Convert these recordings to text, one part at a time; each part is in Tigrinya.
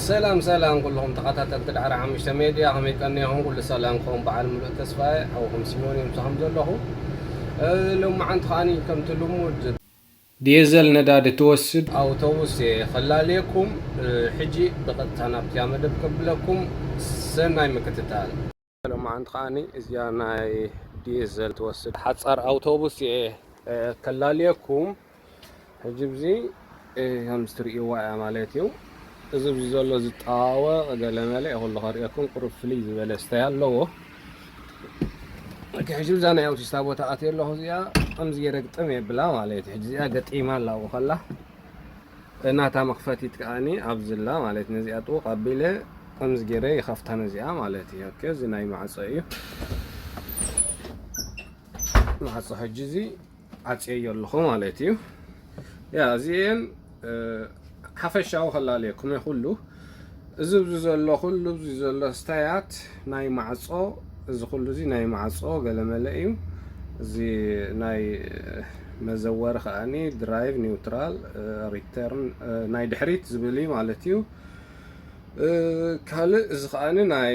ሰላም ሰላም ኩልኹም ተኸታተልቲ ዳዕሮ ሓሙሽተ ሜድያ፣ ከመይ ቀኒኹም? ኩሉ ሰላም ክኸውን በዓል ሙሉእ ተስፋ እየ። ሓውኹም ሲሞን እየ፣ ምሳኹም ዘለኹ። እ፣ ሎማዓንቲ ከዓኒ ከምቲ ልሙድ ዲየዘል ነዳዲ ትወስድ ኣውቶቡስ እየ ከላልየኩም። እ፣ ሕጂ ብቐጥታ ናብቲያ መደብ ከብለኩም። ሰናይ ምክትታል። ሎማዓንቲ ከዓኒ እዚኣ ናይ ዲየዘል ትወስድ ሓጻር ኣውቶቡስ እየ፣ እ፣ ከላልየኩም። ሕጂ ብዚ፣ እ፣ ከምዚ ትርእይዋ እያ ማለት እዩ። እዚ ብዚ ዘሎ ዝጠዋወቕ ገለመለ ኩሉ ከርእየኩም ቁሩብ ፍልይ ዝበለ ስታይ ኣለዎ። ኦኬ፣ ሕጂ ብዛ ናይ ኣውቲስታ ቦታ ኣትየ ኣለኹ። እዚኣ ከምዚ ገይረ ግጥም የብላ ማለት እዩ። ሕጂ እዚኣ ገጢማ ኣላ ኣብኡ ከላ፣ ናታ መኽፈቲት ከዓኒ ኣብዝላ ማለት እዩ። ነዚኣ ጥውቕ ኣቢለ ከምዚ ገይረ ይኸፍታ ነዚኣ ማለት እዩ። ኦኬ፣ እዚ ናይ ማዕጾ እዩ። ማዕጾ ሕጂ እዚ ዓጽየዮ ኣለኹ ማለት እዩ። ያ፣ እዚኤን፣ እ፣ ሓፈሻዊ ከላለየኩም እየ ኩሉ። እዚ ኣብዚ ዘሎ ኩሉ፣ ኣብዚ ዘሎ ስታያት ናይ ማዕጾ፣ እዚ ኩሉ እዚ ናይ ማዕጾ ገለመለ እዩ። እዚ ናይ፣ እ፣ መዘወሪ ከዓኒ ድራይቭ፣ ኒውትራል፣ እ፣ ሪተርን፣ እ፣ ናይ ድሕሪት ዝብል እዩ ማለት እዩ። እ፣ ካልእ እዚ ከዓኒ ናይ፣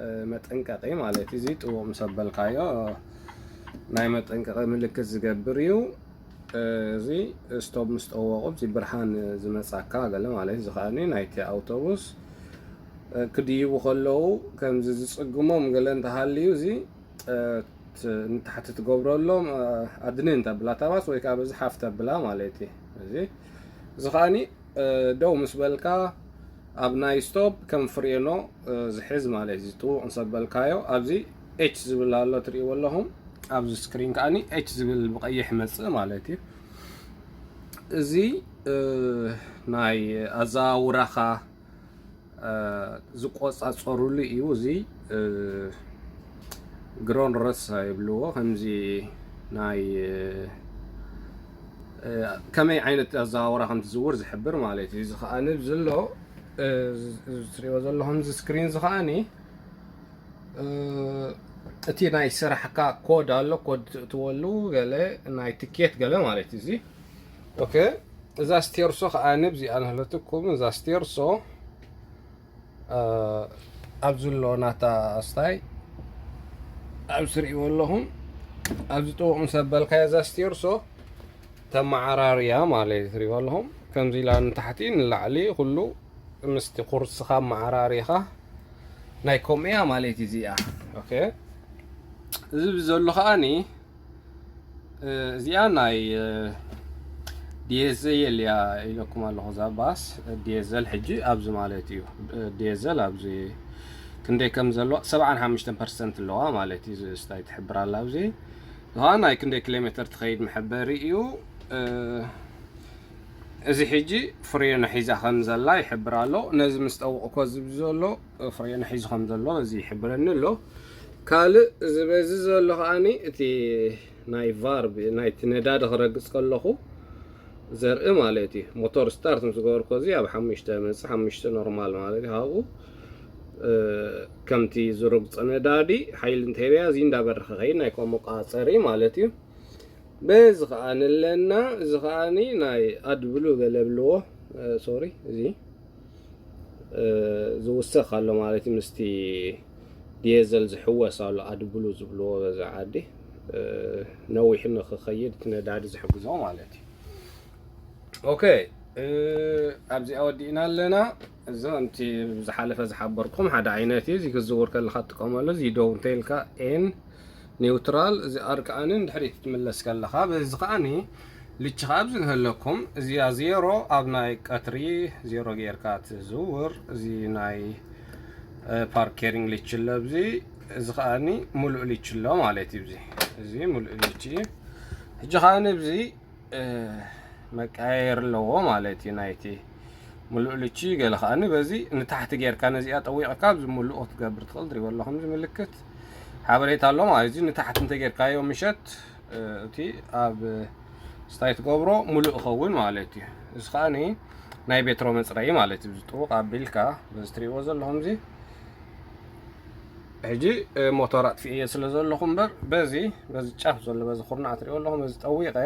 እ፣ መጠንቀቒ ማለት እዩ። እዚ ጥውቕ ምስ ኣበልካዮ ናይ መጠንቀቒ ምልክት ዝገብር እዩ። እ፣ እዚ ስቶፕ ምስ ጠወቑ፣ እዚ ብርሃን ዝመጻካ ገለ ማለት እዩ። እዚ ከዓኒ ናይቲ ኣውቶቡስ፣ እ፣ ክድይቡ ከለዉ ከምዚ ዝጽግሞም ገለ እንተሃልዩ፣ እዚ፣ እ፣ ት-፣ ንታሕቲ ትገብረሎም፣ እ፣ ኣድንን ተብላ ታባስ ወይ ከኣ በዚ ሓፍ ተብላ ማለት እዩ። እዚ፣ እዚ ከዓኒ እ፣ ደው ምስ በልካ ኣብ ናይ ስቶፕ ከም ፍሬኖ፣ እ፣ ዝሕዝ ማለት እዩ። ጥውቕ ምስ ኣበልካዮ ኣብዚ ኤች ዝብል ኣሎ ትርእይዎ ኣለኹም። ኣብዚ ስክሪን ከዓኒ ኤች ዝብል ብቐይሕ ይመጽእ ማለት እዩ። እዚ፣ እ፣ ናይ ኣዘዋውራኻ፣ እ፣ ዝቆጻጸሩሉ እዩ። እዚ፣ እ፣ ግሮን ረሳ ይብልዎ። ከምዚ ናይ፣ እ፣ ከመይ ዓይነት ኣዘዋውራ ከም ትዝውር ዝሕብር ማለት እዩ። እዚ ከኣ ንብ ዘሎ፣ እ፣ እዚ ትሪእዎ ዘለኹም እዚ ስክሪን እዚ ከኣኒ፣ እ፣ እቲ ናይ ስራሕካ ኮድ ኣሎ፣ ኮድ ትእትወሉ ገለ ናይ ትኬት ገለ ማለት እዩ እዚ። ኦኬ፣ እዛ ስቴርሶ ከኣ ንብ እዚኣ ንህለትኩም፣ እዛ ስቴርሶ እ፣ ኣብዚ ኣሎ ናታ ኣስታይ፣ ኣብዚ ትርእይዎ ኣለኹም። ኣብዚ ጥቡቕ ምስ ኣበልካዮ እዛ ስቴርሶ ተመዓራርያ ማለት እዩ። ትርእይዎ ኣለኹም። ከምዚ ኢላ ንታሕቲ ንላዕሊ ኩሉ ምስቲ ኩርስኻ ኣመዓራሪኻ ናይ ከምኡ እያ ማለት እዩ እዚኣ። ኦኬ። እዚ ብዘሎ ከኣኒ እ፣ እዚኣ ናይ፣ እ፣ ዲየዘል እያ ኢለኩም ኣለኹ። እዛ ባስ ዲየዘል ሕጂ ኣብዚ ማለት እዩ። እ፣ ዲየዘል ኣብዚ ክንደይ ከም ዘሎ ሰብዓን ሓሙሽተን ፐርሰንት ኣለዋ ማለት እዩ። እዚ ስታይ ትሕብር ኣላ ኣብዚ። እኻ ናይ ክንደይ ኪሎ ሜትር ትኸይድ መሐበሪ እዩ። እ፣ እዚ ሕጂ ፍሬን ሒዛ ከም ዘላ ይሕብር ኣሎ። ነዚ ምስ ጠውቕ እኮ እዚ ዘሎ ፍሬን ሒዙ ከም ዘሎ እዚ ይሕብረኒ ኣሎ። ካልእ እዚ በዚ ዘሎ ከኣኒ እቲ ናይ ቫርብ ናይቲ ነዳዲ ክረግጽ ከለኹ ዘርኢ ማለት እዩ። ሞቶር ስታርት ምስ ገበርኮ እዚ ኣብ ሓሙሽተ መጽእ፣ ሓሙሽተ ኖርማል ማለት እዩ። ካብኡ፣ እ፣ ከምቲ ዝረግጾ ነዳዲ ሓይሊ እንተህበያ እዚ እንዳበረኸ ከይድ ናይ ኮም መቆጻጸሪ ማለት እዩ። በዚ ከኣ ንለና፣ እዚ ከኣኒ ናይ ኣድብሉ ገለ ብልዎ፣ እ፣ ሶሪ፣ እዚ፣ እ፣ ዝውሰኽ ኣሎ ማለት እዩ። ምስቲ ዲየዘል ዝሕወስ ኣሎ ኣድብሉ ዝብልዎ በዚ ዓዲ፣ እ፣ ነዊሕ ንኽኸይድ እቲ ነዳዲ ዝሕግዞ ማለት እዩ። ኦኬ፣ እ፣ ኣብዚኣ ወዲእና ኣለና። እዚ ከምቲ ዝሓለፈ ዝሓበርኩም ሓደ ዓይነት እዩ። እዚ ክዝውር ከለኻ ትጥቀመሉ፣ እዚ ደው እንተኢልካ ኤን ኒውትራል፣ እዚ ኣር ከኣኒ ንድሕሪት ትምለስ ከለኻ፣ በዚ ከኣኒ ልችኻ ኣብዚ ንህለኩም፣ እዚኣ ዜሮ ኣብ ናይ ቀትሪ ዜሮ ጌርካ ትዝውር፣ እዚ ናይ፣ እ፣ ፓርኬሪንግ ልች ኣሎ ኣብዚ፣ እዚ ከኣኒ ሙሉእ ልች ኣሎ ማለት እዩ። እዚ፣ እዚ ሙሉእ ልች እዩ። ሕጂ ከኣኒ ኣብዚ እ፣ መቀያየሪ ኣለዎ ማለት እዩ። ናይቲ ምሉእ ልቺ ገለ ከኣኒ በዚ ንታሕቲ ጌርካ ነዚኣ ጠዊቕካ ኣብዚ ምሉእ ክትገብር ትኽእል። ትሪእዎ ኣለኹም እዚ ምልክት ሓበሬታ ኣሎ ማለት እዩ። እዚ ንታሕቲ እንተጌርካዮ ምሸት፣ እ፣ እቲ ኣብ ስታይ ትገብሮ ምሉእ ይኸውን ማለት እዩ። እዚ ከኣኒ ናይ ቤትሮ መጽረዪ ማለት እዩ። እዚ ጥውቕ ኣቢልካ በዚ ትሪእዎ ዘለኹም እዚ ሕጂ፣ እ፣ ሞተር ኣጥፊኤ ስለ ዘለኹ እምበር በዚ፣ በዚ ጫፍ ዘሎ በዚ ኩርናዕ ትሪእዎ ኣለኹም በዚ ጠዊቐ፣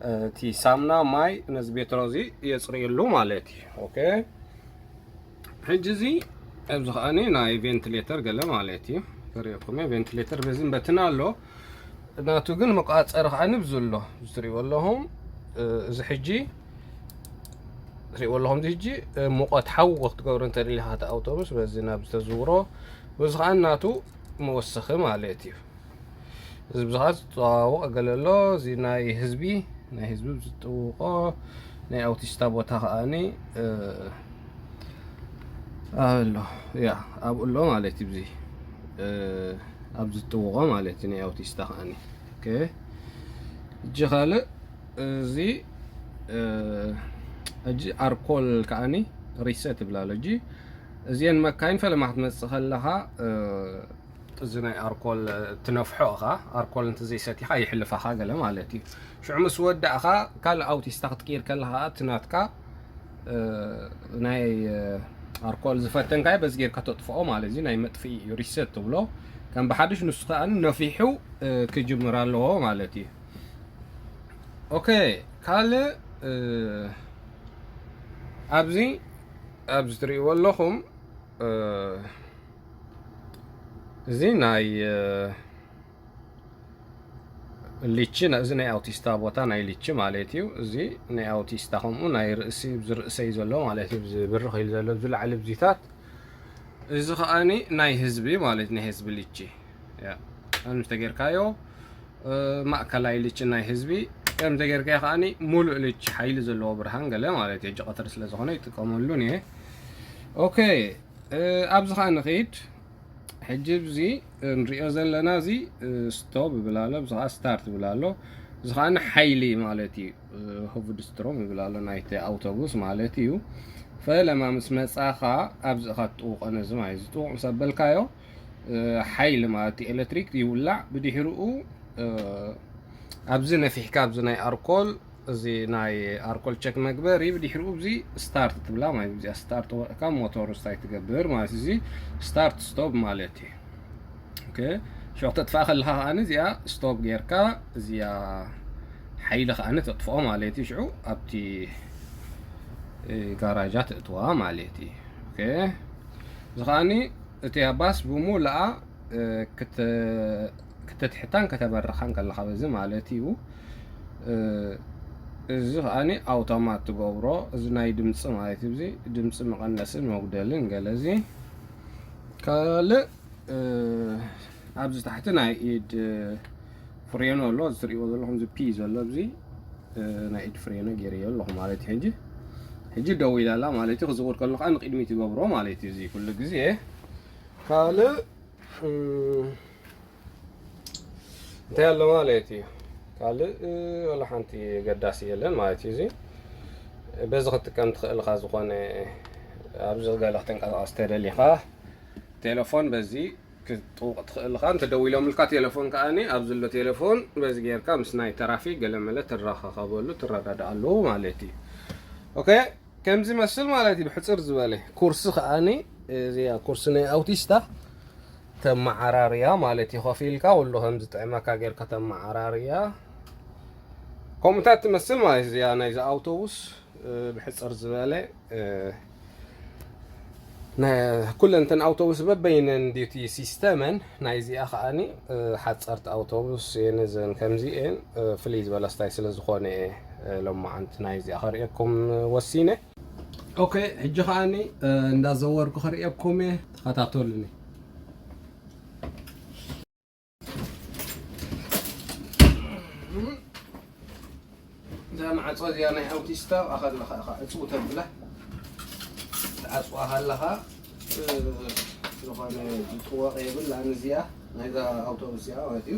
እ፣ እቲ ሳምና ማይ ነዚ ቤትሮ እዚ የጽርየሉ ማለት እዩ። ኦኬ። ሕጂ እዚ ኣብዚ ከዓኒ ናይ ቬንትሌተር ገለ ማለት እዩ። ከርእየኩም እየ። ቬንትሌተር በዚን በትን ኣሎ። ናቱ ግን መቋፀሪ ከዓኒ ብዚ ኣሎ። እዚ ትሪእዎ ኣለኹም፣ እ፣ እዚ ሕጂ ትሪእዎ ኣለኹም። እዚ ሕጂ፣ እ፣ ሙቐት ሓዊ ክትገብሮ እንተደሊኻ እቲ ኣውቶቡስ በዚ ናብ ዝተዝውሮ፣ በዚ ከዓኒ ናቱ መወሰኺ ማለት እዩ። እዚ ብዙሓት ዝጠዋወቕ ገለ ኣሎ። እዚ ናይ ህዝቢ፣ ናይ ህዝቢ ዝጥውቖ ናይ ኣውቲስታ ቦታ ከዓኒ፣ እ፣ ኣሎ። ያ፣ ኣብኡ ኣሎ ማለት እዩ። እዚ፣ እ፣ ኣብ ዝጥውቖ ማለት እዩ ናይ ኣውቲስታ ከዓኒ። ኦኬ። እጂ ካልእ እዚ፣ እ፣ እጂ ኣርኮል ከዓኒ ሪሰት ይብላ ኣሎ። እጂ እዚአን መካይን ፈለማ ክትመጽእ ከለኻ፣ እ፣ እዚ ናይ ኣርኮል ትነፍሖ ኢኻ፣ ኣርኮል እንተዘይሰቲኻ ይሕልፋኻ ገለ ማለት እዩ። ሽዑ ምስ ወዳእኻ ካልእ ኣውቲስታ ክትቅይር ከለኻ እቲ ናትካ፣ እ፣ ናይ፣ እ፣ ኣርኮል ዝፈተንካዮ በዚ ጌርካ ተጥፍኦ ማለት እዩ። ናይ መጥፍኢ እዩ፣ ሪሰት ትብሎ። ከም ብሓድሽ ንሱ ከኣ ነፊሑ፣ እ፣ ክጅምር ኣለዎ ማለት እዩ። ኦኬ፣ ካልእ፣ እ፣ ኣብዚ፣ ኣብዚ ትርእይዎ ኣለኹም፣ እ፣ እዚ ናይ፣ እ፣ ሊቺ፣ እዚ ናይ ኣውቲስታ ቦታ ናይ ሊቺ ማለት እዩ። እዚ ናይ ኣውቲስታ ከምኡ ናይ ርእሲ፣ ኣብዚ ርእሰይ ዘሎ ማለት እዩ፣ ኣብዚ ብርኽ ኢሉ ዘሎ፣ ኣብዚ ላዕሊ ኣብዚታት። እዚ ከዓኒ ናይ ህዝቢ ማለት፣ ናይ ህዝቢ ሊቺ። ያ፣ ከምዚ ተጌርካዮ፣ እ፣ ማእከላይ ሊቺ ናይ ህዝቢ፣ ከምዚ ተጌርካዮ ከዓኒ ሙሉእ ሊቺ ሓይሊ ዘለዎ ብርሃን ገለ ማለት እዩ። ሕጂ ቀትሪ ስለ ዝኾነ ይጥቀመሉን እየ። ኦኬ፣ እ፣ ኣብዚ ከኣ ንኺድ። ሕጂ ኣብዚ እንሪኦ ዘለና እዚ፣ እ፣ ስቶፕ ይብል ኣሎ፣ እዚ ከኣ ስታርት ይብል ኣሎ። እዚ ከኣ ሓይሊ ማለት እዩ። እ፣ ሆቭድስትሮም ይብል ኣሎ ናይቲ ኣውቶቡስ ማለት እዩ። ፈለማ ምስ መጻኻ ኣብዚ ኢኻ ትጥውቖ ነዚ ማለት እዩ። እዚ ጥውቕ ምስ ኣበልካዮ፣ እ፣ ሓይሊ ማለት እዩ፣ ኤሌክትሪክ ይውላዕ። ብድሕሪኡ፣ እ፣ ኣብዚ ነፊሕካ ኣብዚ ናይ ኣርኮል እዚ ናይ ኣርኮል ቸክ መግበሪ ብድሕሪኡ እዚ ስታርት ትብላ ማለት እዩ። እዚኣ ስታርት ወቕዕካ ሞተር ስታይ ትገብር ማለት እዩ። እዚ ስታርት ስቶፕ ማለት እዩ። ኦኬ፣ ሽዑ ክተጥፍኣ ከለኻ ከዓኒ እዚኣ ስቶፕ ጌርካ እዚኣ ሓይሊ ከዓኒ ተጥፍኦ ማለት እዩ። ሽዑ ኣብቲ፣ እ፣ ጋራጃ ተእትዋ ማለት እዩ። ኦኬ፣ እዚ ከዓኒ እቲ ባስ ብሙሉኣ፣ እ፣ ክተ-፣ ክተትሕታን ከተበርኻን ከለኻ በዚ ማለት እዩ። እ፣ እዚ ከዓኒ ኣውቶማት ትገብሮ፣ እዚ ናይ ድምፂ ማለት እዩ። እዚ ድምፂ መቐነስን መጉደልን ገለ እዚ። ካልእ፣ እ፣ ኣብዚ ታሕቲ ናይ ኢድ፣ እ፣ ፍሬኖ ኣሎ፣ እዚ ትርእይዎ ዘለኹም እዚ ፒ ዘሎ ኣብዚ፣ እ፣ ናይ ኢድ ፍሬኖ ገይረዮ ኣለኹ ማለት እዩ። ሕጂ፣ ሕጂ ደው ኢላ ኣላ ማለት እዩ። ክዝውር ከሎ ከዓ ንቕድሚት ይገብሮ ማለት እዩ። እዚ ኩሉ ግዜ ካልእ፣ እ፣ እንታይ ኣሎ ማለት እዩ? ካልእ፣ እ፣ ወላ ሓንቲ ገዳሲ የለን ማለት እዩ። እዚ በዚ ክትጥቀም ትኽእል ኢኻ። ዝኾነ ኣብዚ ገለ ክትንቀሳቐስ ተደሊኻ ቴሌፎን በዚ ክትጥውቕ ትኽእል ኢኻ። እንተደዊሎምልካ ቴሌፎን ከዓኒ ኣብዚ ዘሎ ቴሌፎን በዚ ጌርካ ምስ ናይ ተራፊክ ገለመለ ትራኻኸበሉ፣ ትረዳድኣሉ ማለት እዩ። ኦኬ፣ ከምዚ መስል ማለት እዩ። ብሕጽር ዝበለ ኩርሲ ከዓኒ፣ እዚኣ ኩርሲ ናይ ኣውቲስታ ተመዓራርያ ማለት እዩ። ኮፍ ኢልካ ኩሉ ከም ዝጥዕመካ ጌርካ ተመዓራርያ። ከምኡታት ትመስል ማለት እዚኣ ናይዚ ኣውቶቡስ፣ እ፣ ብሕጽር ዝበለ፣ እ፣ ነ-፣ ኩለን እተን ኣውቶቡስ በበይነን ድዩ እቲ ሲስተመን፣ ናይዚኣ ከዓኒ፣ እ፣ ሓጸርቲ ኣውቶቡስ እየን እዘን ከምዚ እየን፣ እ፣ ፍልይ ዝበለ ስታይ ስለ ዝኾነ እየ፣ እ፣ ሎማዓንቲ ናይዚኣ ከርእየኩም ወሲነ። ኦኬ፣ ሕጂ ከዓኒ፣ እ፣ እንዳዘወርኩ ከርእየኩም እየ፣ ተኸታተሉኒ። እዛ ማዕጾ እዚኣ ናይ ኣውቲስታ ኣብኣ ከለኻ ኢኻ ዕጽው ተብላ። ትዓጽዋ ከለኻ፣ እ፣ ዝኾነ ዝጥወቕ የብላን እዚኣ፣ ናይዛ ኣውቶቡስ እዚኣ ማለት እዩ።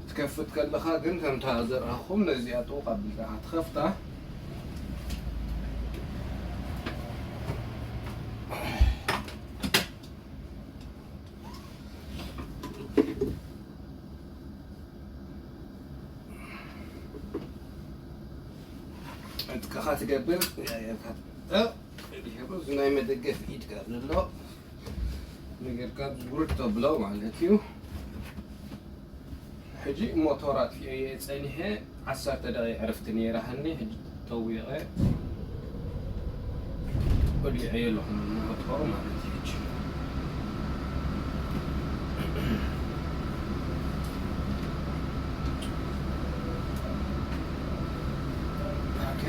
ትከፍት ከለኻ ግን ከምታ ዘርኣኹም ነዚኣ ጥውቕ ኣቢልካ ኢኻ ትኸፍታ። ዕጥቅኻ ትገብር፣ ያየርካ ትገብር። እዚ ናይ መደገፍ ኢድካ ዘሎ ነገርካ ዝጉርድ ተብሎ ማለት እዩ። ሕጂ ሞቶር ኣጥፊኤ ጸኒሐ ዓሰርተ ደቂቕ ዕረፍቲ ነይራሃኒ። ሕጂ ጠዊቐ ወዲዐዮ ኣለኹ፣ ንመሃትኸሩ ማለት እዩ። ሕጂ ኦኬ።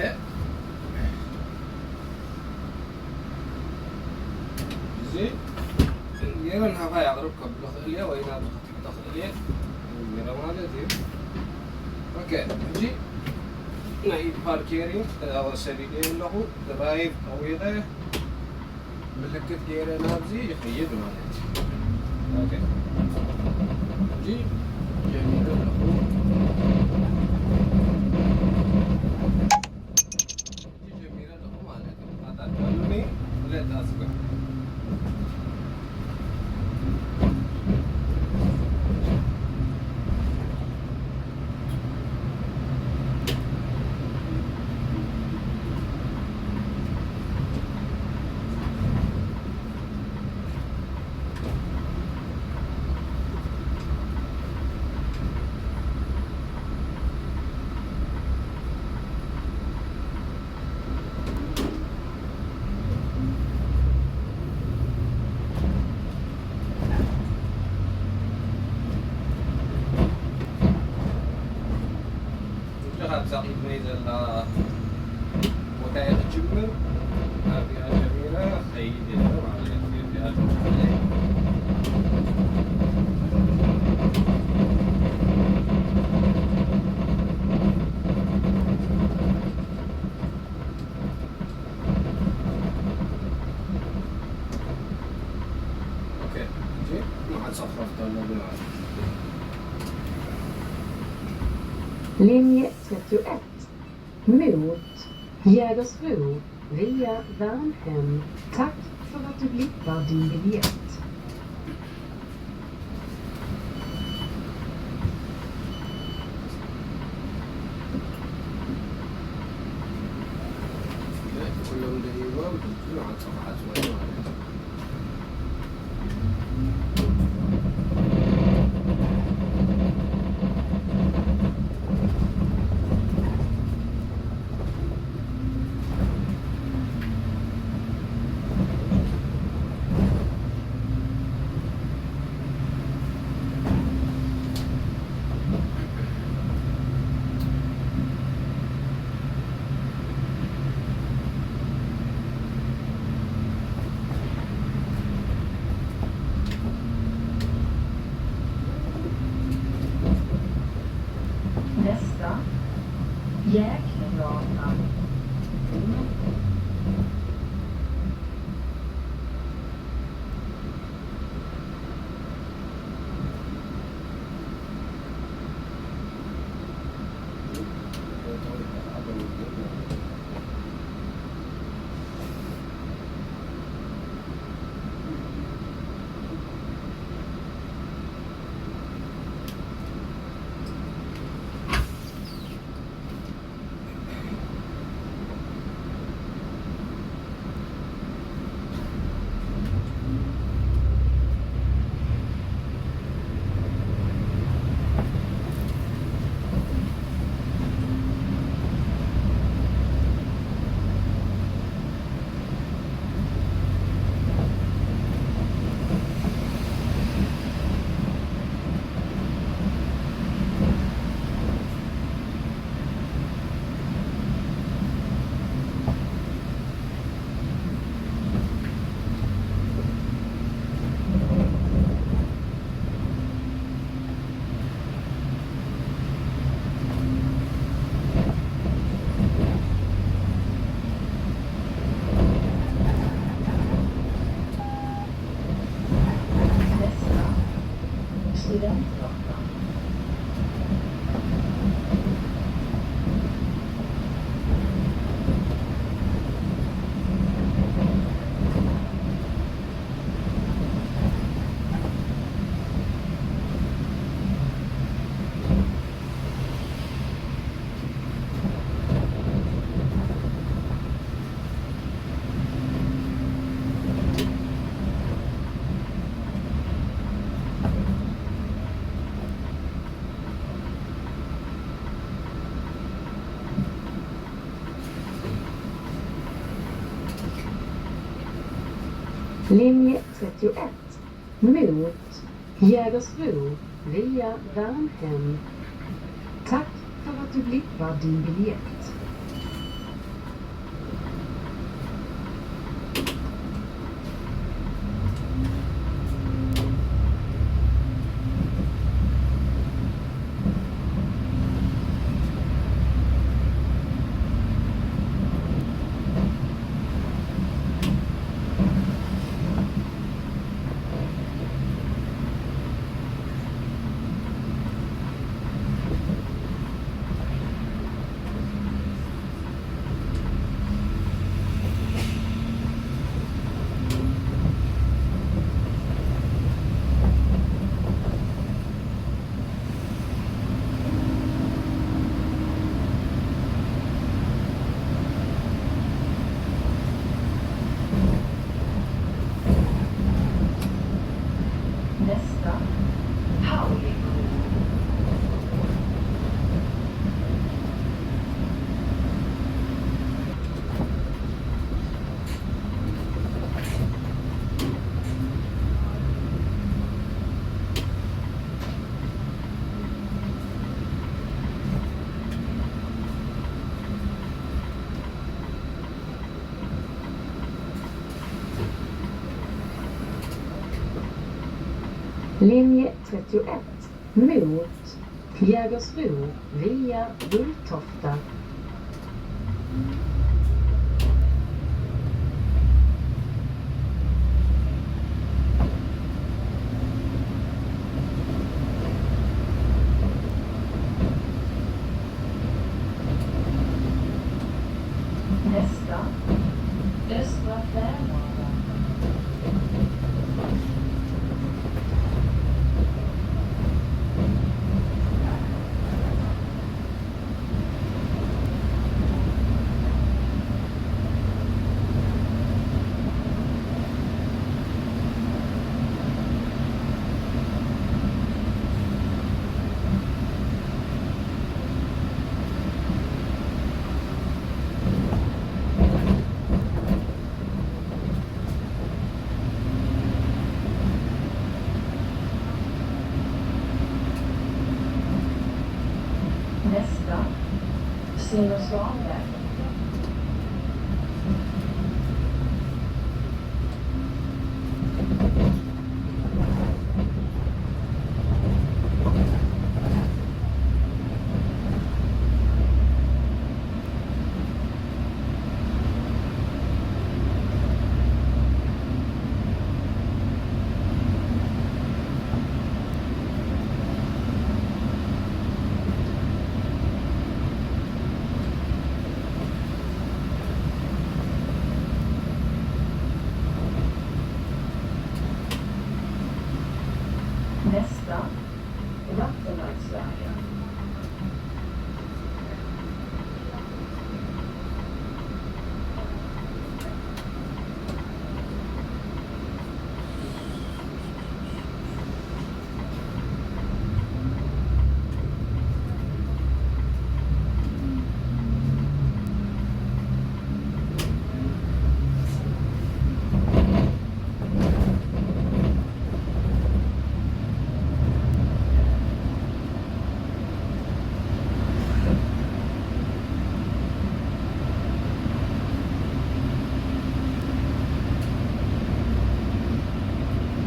እዚ ገይረ ንሃፋ የቕርብ ከብሎ ክእል እየ ወይ ናብዚ ክትሕቶ ክእል እየ። ገይረ ማለት እዩ። ኦኬ፣ ሕጂ ናይ ኢድ ፓርኬሪ ሰዲደ ኣለኹ። ድራይቭ ጠዊቐ ምልክት ገይረ ናብዚ ይኸይድ ማለት እዩ። ኦኬ፣ ሕጂ ጀሚረ ኣለኹ። ሕጂ ጀሚረ ኣለኹ ማለት እዩ። ኣታ ዳሉኒ ብለታ ስጋ። እዛ ኻብዛ ቒድመይ ዘላ ቦታ እየ ክጅምር። ኣብዚኣ ጀሚረ ኸይድ እየ ማለት እዩ። እዚኣ ጀሚረ። ኦኬ፣ ሕጂ ማዕጾ ክኸፍተሉ ማለት እዩ። Linje trettioett mot Jägersro via Värnhem. Tack för att du blippar din biljett. ኩሎም ደይቦም ሕጂ ማዕጾ ክዓጽዎ እዩ ማለት እዩ። Nästa, Jäkelgatan. Linje trettioett, mot Jägersro via Värnhem. Tack för att du blippar din biljett. Nästa halt är Bro. Linje trettioett, mot Jägersro via Bulltofta. Nästa, Östra Tvärgatan. Nästa, Simrishamnsvägen. Nästa, Vattenverksvägen.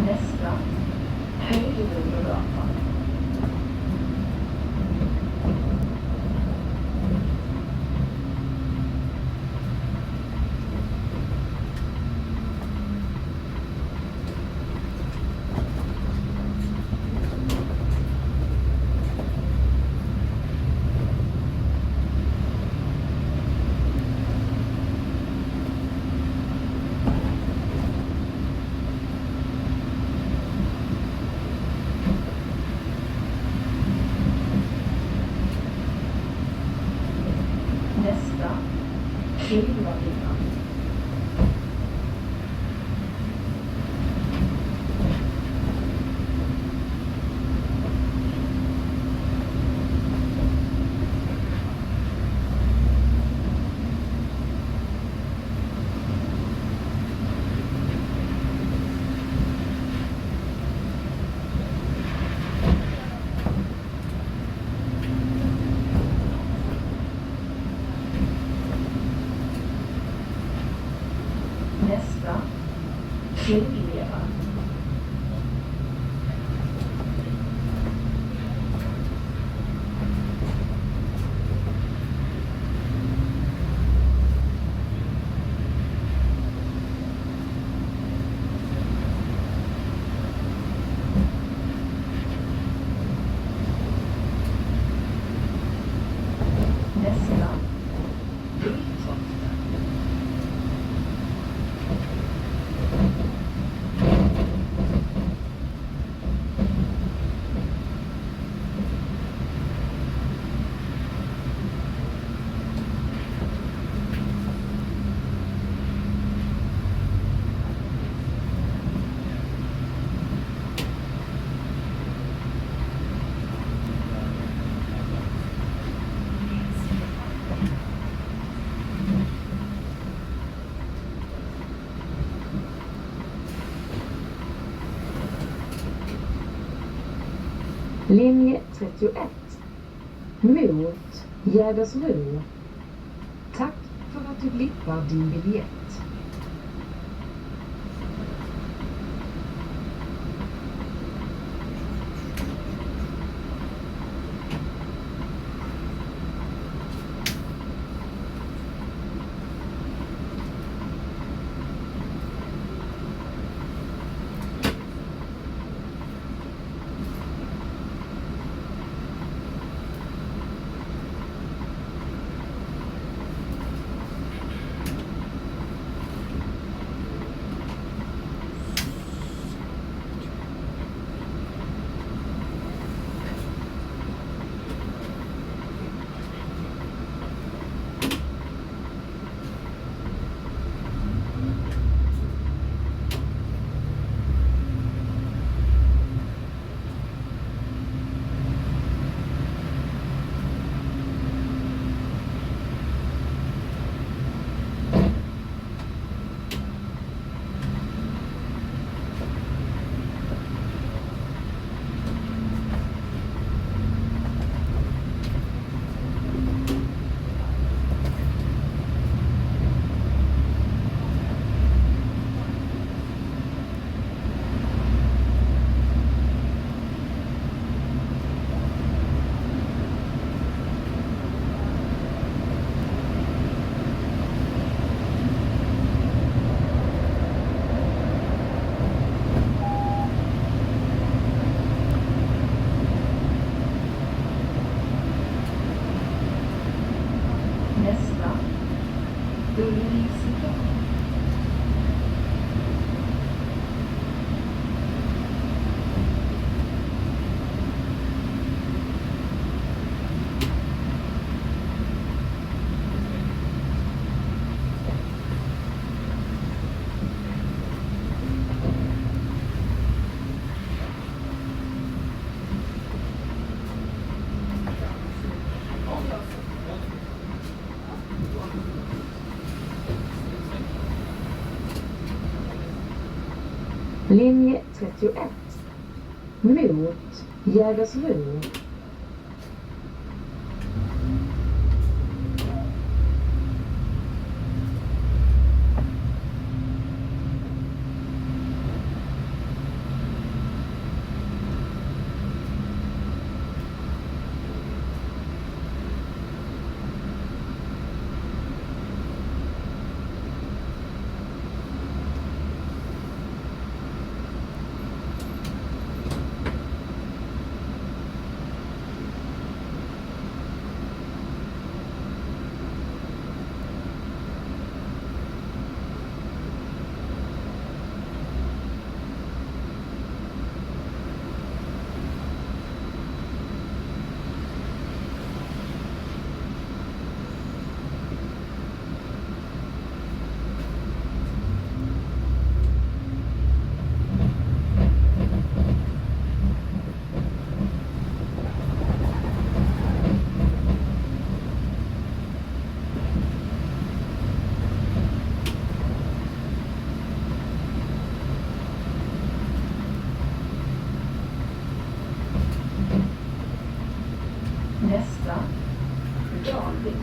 Nästa, höjden på gatan. Nästa, Skidlådan. Eliminera. Nästa. Linje trettioett. Mot Jägersro. Tack för att du blippar din biljett. Nästa. Ulriksdal. Linje trettioett. Mot Jägersro. Nästa. Dalvik.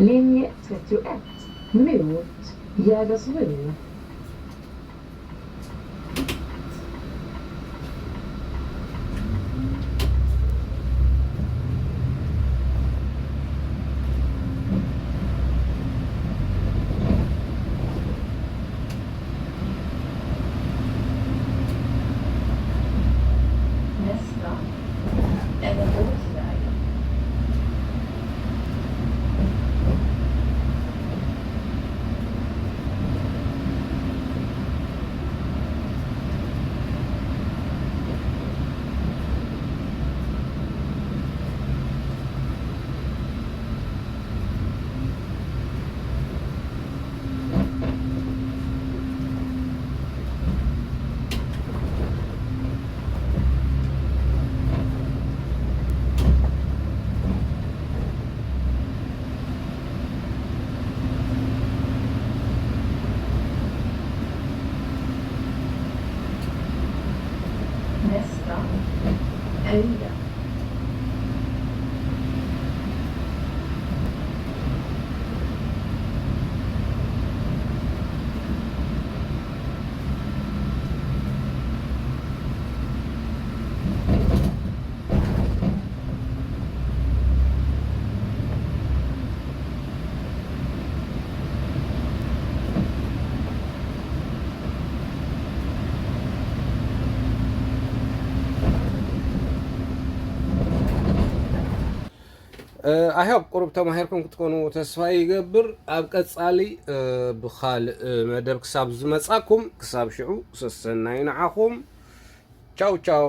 Linje trettioett mot Jägersro. Nästa, en återväg. Nästa, Älga. ኣይሆፕ ቁሩብ ተማሂርኩም ክትኮኑ ተስፋ ይገብር። ኣብ ቀጻሊ ብኻልእ መደብ ክሳብ ዝመጻኩም፣ ክሳብ ሽዑ ሰሰናዩ ንዓኹም። ቻው ቻው።